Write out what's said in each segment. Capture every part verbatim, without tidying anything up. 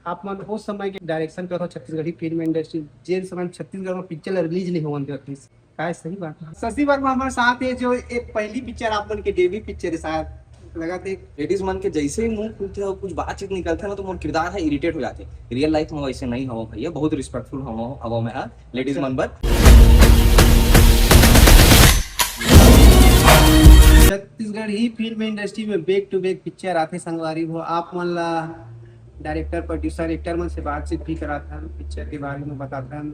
आप मन ओ समय के डायरेक्शन करत हो छत्तीसगढ़ी फिल्म इंडस्ट्री, जेन समय छत्तीसगढ़ में पिक्चर रिलीज नहीं होवन देवत रहिस। काय सही बात है? शशि वर्मा हमारे साथ है, जो एक पहली पिक्चर आप मन के डेब्यू पिक्चर है शायद, लगा थे। लेडीज मन के जैसे ही मुंह खुलथे और कुछ बातचीत निकलथे ना, तो मोर किरदार है इरिटेट हो जाथे। रियल लाइफ में वैसे नहीं हवं भैया, बहुत रिस्पेक्टफुल हवं, हवं मैं, हाँ, लेडीज मन बर। छत्तीसगढ़ी फिल्म इंडस्ट्री में बैक टू बैक पिक्चर आथे संगवारी हो। आप मन ला डायरेक्टर, प्रोड्यूसर, एक्टर मन से बातचीत भी कराथन, पिक्चर के बारे में बताथन।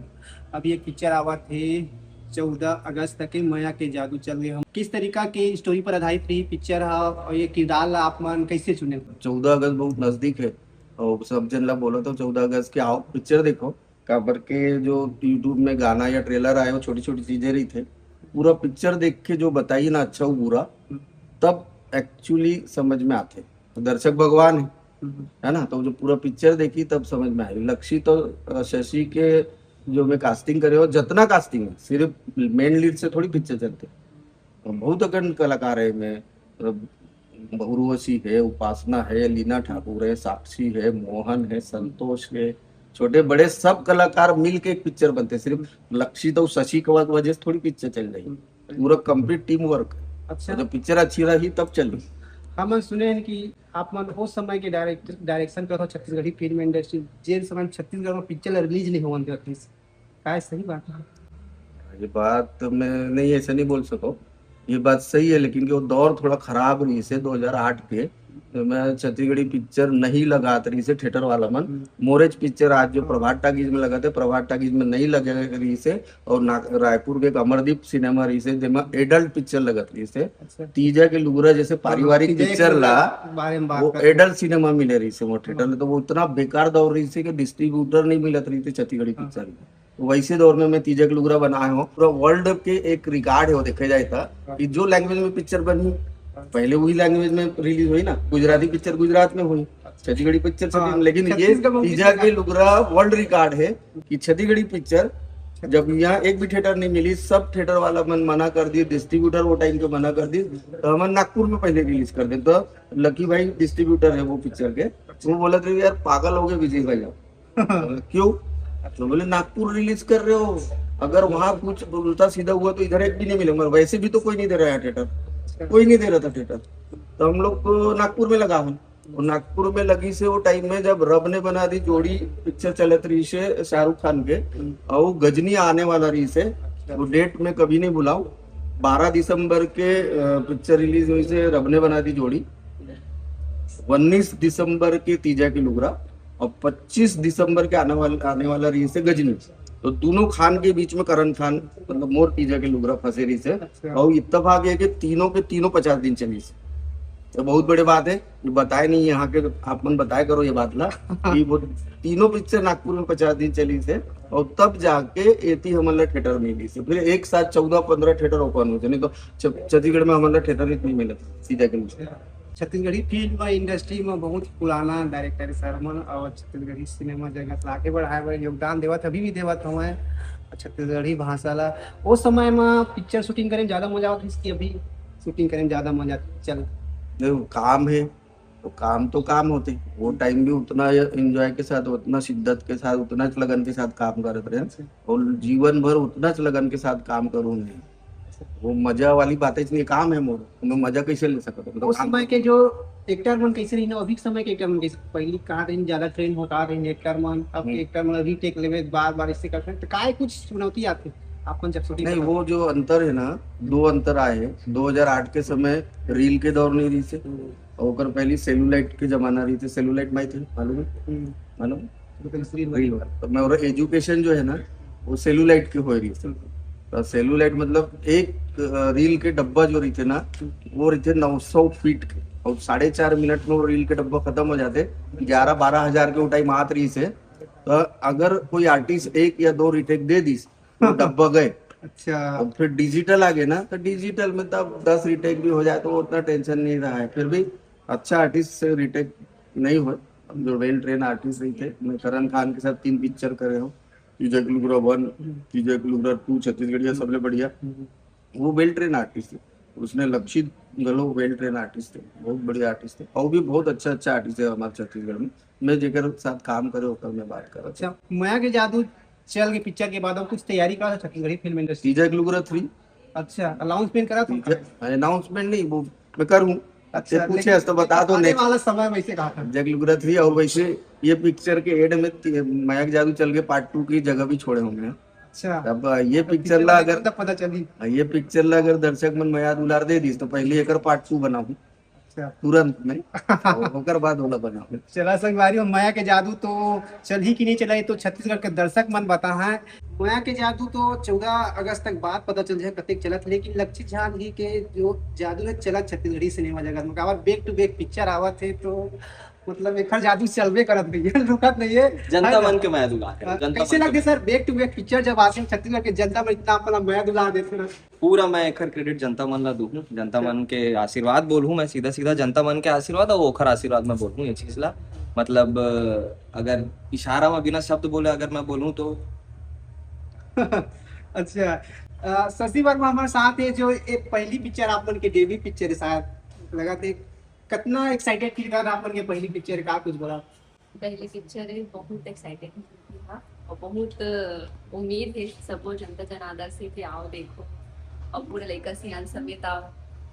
अभी एक पिक्चर आवत हे चौदह अगस्त के, मया के जादू चल गए हम। किस तरीका के स्टोरी पर आधारित रही पिक्चर हा, और ये किरदार ला आप मन कैसे चुने? चौदह अगस्त बहुत नजदीक है और सब जन ला बोलो तो चौदह अगस्त के आओ, पिक्चर देखो। काबर के जो YouTube में गाना या ट्रेलर आए, वो छोटी छोटी चीजें रही थे, पूरा पिक्चर देख के जो बताइए ना, अच्छा हो बुरा, तब एक्चुअली समझ में आते। तो दर्शक भगवान है, है ना? तो जो पूरा पिक्चर देखी तब समझ में आई। लक्षित और, अ, शशि के जो मैं कास्टिंग करे हो, जितना कास्टिंग है, सिर्फ मेन लीड से थोड़ी पिक्चर चलते। और बहुत अकन कलाकार है मैं, मतलब, उर्वशी है, उपासना है, लीना ठाकुर है, साक्षी है, मोहन है, संतोष है, छोटे बड़े सब कलाकार मिल के एक पिक्चर बनते। सिर्फ लक्षित और शशि के वजह से थोड़ी पिक्चर चल रही, पूरा कंप्लीट टीम वर्क। अच्छा। जब पिक्चर अच्छी रही तब चली। हम सुने हैं कि आप मन उस समय के डायरेक्टर, डायरेक्शन करत हो छत्तीसगढ़ी फिल्म इंडस्ट्री, जेन समय छत्तीसगढ़ में पिक्चर रिलीज नहीं होवन देवत रहिस। काय सही बात है? ये बात तो मैं नहीं, ऐसे नहीं बोल सको, ये बात सही है, लेकिन कि वो दौर थोड़ा खराब रहिसे दो हज़ार आठ के। तो मैं छत्तीसगढ़ी पिक्चर नहीं लगात रहिसे थिएटर वाला मन। हम्म। मोरेज पिक्चर आज जो हाँ। प्रभात टाकीज में लगाते, प्रभात टाकीज में नहीं लगे रहिसे, और ना, रायपुर के एक अमरदीप सिनेमा रहिसे, जेमा एडल्ट पिक्चर लगत रहिसे। अच्छा। तीजा के लुगरा जैसे हाँ, पारिवारिक तीजा के पिक्चर लुगरा ला, बारे में बात वो करते। एडल्ट सिनेमा मिले रहिसे वो थिएटर हाँ। में, तो वो इतना बेकार दौर रहिसे कि डिस्ट्रीब्यूटर नहीं मिलत रहिसे छत्तीसगढ़ी हाँ। पिक्चर में। वैसे दौर में मैं तीजा के लुगरा बनाए हूँ। पूरा वर्ल्ड के एक रिकॉर्ड है वो, देखे जाए था हाँ। कि जो लैंग्वेज में पिक्चर बनी, हाँ। पहले वही लैंग्वेज में रिलीज हुई ना, गुजराती पिक्चर गुजरात में हुई, अच्छा। छत्तीसगढ़ी पिक्चर हाँ, छत्तीस में, लेकिन ये छत्तीसगढ़ में तीजा के लुगरा वर्ल्ड रिकॉर्ड है कि छत्तीसगढ़ी पिक्चर जब यहाँ एक भी थिएटर नहीं मिली, सब थिएटर वाला मन मना कर दिए, डिस्ट्रीब्यूटर वो टाइम पे मना कर दिए, तो हम नागपुर में पहले रिलीज कर दे। तो लकी भाई डिस्ट्रीब्यूटर है वो पिक्चर के, वो बोलत रहे, "यार पागल हो गए विजय भाई आप।" क्यों? तो बोले, "नागपुर रिलीज कर रहे हो, अगर वहाँ कुछ उल्टा सीधा हुआ तो इधर एक भी नहीं मिलेगा, वैसे भी तो कोई नहीं दे रहा है थिएटर, कोई नहीं दे रहा था थिएटर।" तो हम लोग को नागपुर में लगा हम, और नागपुर में लगी से वो टाइम में जब रब ने बना दी जोड़ी पिक्चर चलत रही से शाहरुख खान के, हम्म। और गजनी आने वाला रही से, अच्छा। वो डेट में कभी नहीं भुलाऊं। बारह दिसंबर के, अ, पिक्चर रिलीज हुई से रब ने बना दी जोड़ी, उन्नीस दिसंबर के तीजा की लुगरा, और पच्चीस दिसंबर के आने वाला, आने वाला रही से गजनी। तो दोनों खान के बीच में करण खान, मतलब मोर तीजा के लुगरा फंसे रही से, अच्छा। और इत्तेफाक है कि तीनों के तीनों पचास दिन चली से। तो बहुत बड़े बात है, ये बताए नहीं यहाँ के, आप मन बताए करो ये बात ला कि वो तीनों पिक्चर नागपुर में पचास दिन चली से, और तब जाके एती हमन ला थिएटर मिली से। फिर एक साथ चौदह पन्द्रह थिएटर ओपन होते, नहीं तो छ-, छत्तीसगढ़ में हमन ला थिएटर ही नहीं मिलत, सीधा के नीचे। छत्तीसगढ़ी फिल्म इंडस्ट्री में बहुत पुराना डायरेक्टर है सर मन, और छत्तीसगढ़ी सिनेमा जगत ला आगे बढ़ाए बर योगदान देवत, अभी भी देवत हवं छत्तीसगढ़ी भाषा ला। वो समय में पिक्चर शूटिंग करे में ज्यादा मजा आवत रहिस कि अभी शूटिंग करे में ज्यादा मजा चल? देखो, काम है तो काम तो काम होते, वो टाइम भी उतना एंजॉय के साथ, उतना शिद्दत के साथ, उतना लगन के साथ काम करत रहे, अच्छा। और जीवन भर उतना लगन के साथ काम करूँ मैं। वो मजा वाली बात है, इसलिए काम है मोर, तो मैं मजा कैसे ले सकता हूँ? मतलब उस काम समय के जो एक्टर मन कैसे रही ना, अभी के समय के एक्टर मन कैसे? पहली कहाँ रही, ज्यादा ट्रेन होता रही एक्टर मन, अब हम्म। एक्टर मन रीटेक लेवे बार बार इससे करते हैं, तो काय कुछ चुनौती आती है आप मन जब शूटिंग नहीं, करते हो? वो जो अंतर है ना, दो अंतर आए हैं। दो हज़ार आठ के समय रील के दौर नहीं रही से, हम्म। और ओकर पहली सेलुलाइट के जमाना रही थे। सेलुलाइट माई थे, मालूम है? हम्म। मालूम? तो फिर स्क्रीन रील वाला। तो मैं, और एजुकेशन जो है ना, वो सेलुलाइट के हो रही थी। तो सेलुलाइट मतलब एक, अ, रील के डब्बा जो रही थे ना, वो रही थे नौ सौ फीट के, और साढ़े चार मिनट में वो रील के डब्बा खत्म हो जाते। ग्यारह बारह हज़ार के वो टाइम आत रही से, तो अगर कोई आर्टिस्ट एक या दो रिटेक दे दी, वो डब्बा गए। अच्छा। और फिर डिजिटल आ गए ना, तो डिजिटल में तब दस रिटेक भी हो जाए तो वो उतना टेंशन नहीं रहा है। फिर भी अच्छा आर्टिस्ट से रिटेक नहीं हुए। हम जो वेल ट्रेन आर्टिस्ट रही थे, मैं करण खान के साथ तीन पिक्चर करे हूँ, तीजा की लुगरा वन, हम्म। तीजा की लुगरा टू, छत्तीसगढ़िया हम्म। सबले बढ़िया। हम्म। वो वेल ट्रेन आर्टिस्ट थे। उसने लक्षित घलो well trained artist हे, बहुत बढ़िया artist हे, अउ भी बहुत अच्छा अच्छा artist हे हमारे छत्तीसगढ़ में। मैं जेकर साथ काम करे ओकर मैं बात करत हूँ। अच्छा, मया के जादू चल के पिक्चर के बाद अउ कुछ तैयारी करा था छत्तीसगढ़ी फिल्म इंडस्ट्री? तीजा एक लुगरा थ्री। अच्छा, अनाउंसमेंट करा था? अनाउंसमेंट नहीं, वो मैं करूँ। अच्छा, पूछे लेकिन हस तो बता दो, आने नहीं। वाला समय में इसे कहा था। तीजा एक लुगरा थ्री, और वैसे ये पिक्चर के एंड में ती- मया के जादू चल के पार्ट टू की जगह भी छोड़े होंगे। अच्छा, अब ये पिक्चर ला अगर तब पता चली। ये पिक्चर ला अगर दर्शक मन मया दुलार दे दिस तो पहले एकर पार्ट टू बनाऊँ अच्छा, तुरंत में, और ओकर बाद ओला बनाऊँ। चला संगवारी हो, मया के जादू तो चलही कि नहीं चलही, तो छत्तीसगढ़ के दर्शक मन बताहा। मया के जादू तो चौदह अगस्त तक बात पता चल जाए कतेक चलत, लेकिन लक्षित झा जी के जो जादू हे चलत छत्तीसगढ़ी सिनेमा जगत में, काबर back to back पिक्चर आवत हे, तो मतलब एकर जादू चलबे करत भैया, रुकत नहीं हे। जनता मन के मया दुलार हे, हाँ, जनता कैसे मन लगथे के। Sir, back to back picture जब आथे छत्तीसगढ़ के जनता मन इतना अपना मया दुलार देथे ना? पूरा मैं एकर क्रेडिट जनता मन ला दूँ, जनता मन के आशीर्वाद बोलूँ मैं, सीधा सीधा जनता मन के आशीर्वाद और ओखर आशीर्वाद मैं बोलूँ ये चीज ला। मतलब अगर इशारा में बिना शब्द बोले अगर मैं बोलूँ तो अच्छा, अ, शशि वर्मा हमारे साथ हे, जो एक पहली पिक्चर आप मन के डेब्यू पिक्चर हे शायद, लगथे कतना एक्साइटेड फील कर रहा आप मन के पहली पिक्चर का कुछ बोला? पहली पिक्चर हे, बहुत एक्साइटेड फील किया और बहुत उम्मीद हे सबो जनता जनार्दन से कि आओ देखो, और पूरा लइका सियान समेत आओ।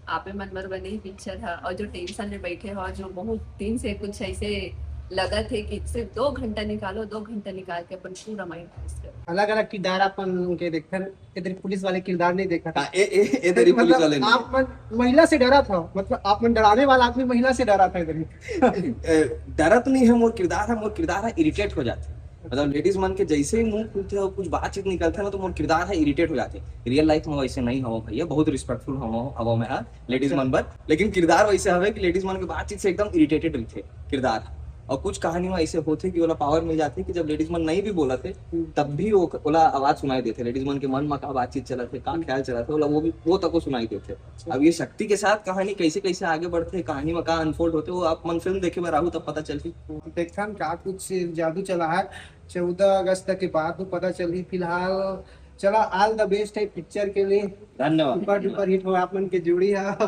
आपे मन बर बने ही पिक्चर हे, और जो टेंशन में बैठे हो, जो बहुत दिन से कुछ ऐसे लगत हे कि सिर्फ दो घंटा निकालो, दो घंटा निकाल के अपन पूरा माइंड फ्रेश करो। अलग अलग किरदार अपन के देखथन, इधर पुलिस वाले किरदार नहीं देखा था। हाँ, ए, ए, ए दरी पुलिस मतलब, वाले नहीं। आप मन महिला से डरा था, मतलब आप मन डराने वाला आदमी महिला से डरा था इधर ही। ए, डरत नहीं हे मोर किरदार हे, मोर किरदार हे इरिटेट हो जाथे। मतलब लेडीज मन के जैसे ही मुंह खुलथे और कुछ बातचीत निकलथे ना, तो मोर किरदार हे इरिटेट हो जाथे। रियल लाइफ में वैसे नहीं हवं भैया, बहुत रिस्पेक्टफुल हवं हवं मैं, हाँ, लेडीज मन बर। लेकिन किरदार वैसे हवे कि लेडीज मन के बातचीत से एकदम इरिटेटेड रहिथे किरदार। और कुछ कहानी में ऐसे होथे कि ओला पावर मिल जाथे कि जब लेडीज मन नहीं भी बोलत हे, तब भी वो ओला आवाज सुनाई देथे। लेडीज मन के मन में का बातचीत चलत हे, का ख्याल चलत हे, ओला वो भी, वो तको सुनाई देथे। अब ये शक्ति के साथ कहानी कैसे कैसे आगे बढ़थे, कहानी में का अनफोल्ड होथे, वो आप मन फिल्म देखे बर आहू तब पता चलही। देखथन का कुछ जादू चला हे, चौदह अगस्त के बाद तो पता चलही। फिलहाल चला, ऑल द बेस्ट हे पिक्चर के लिए, धन्यवाद। सुपर डुपर हिट हो आप मन के जोड़ी हे।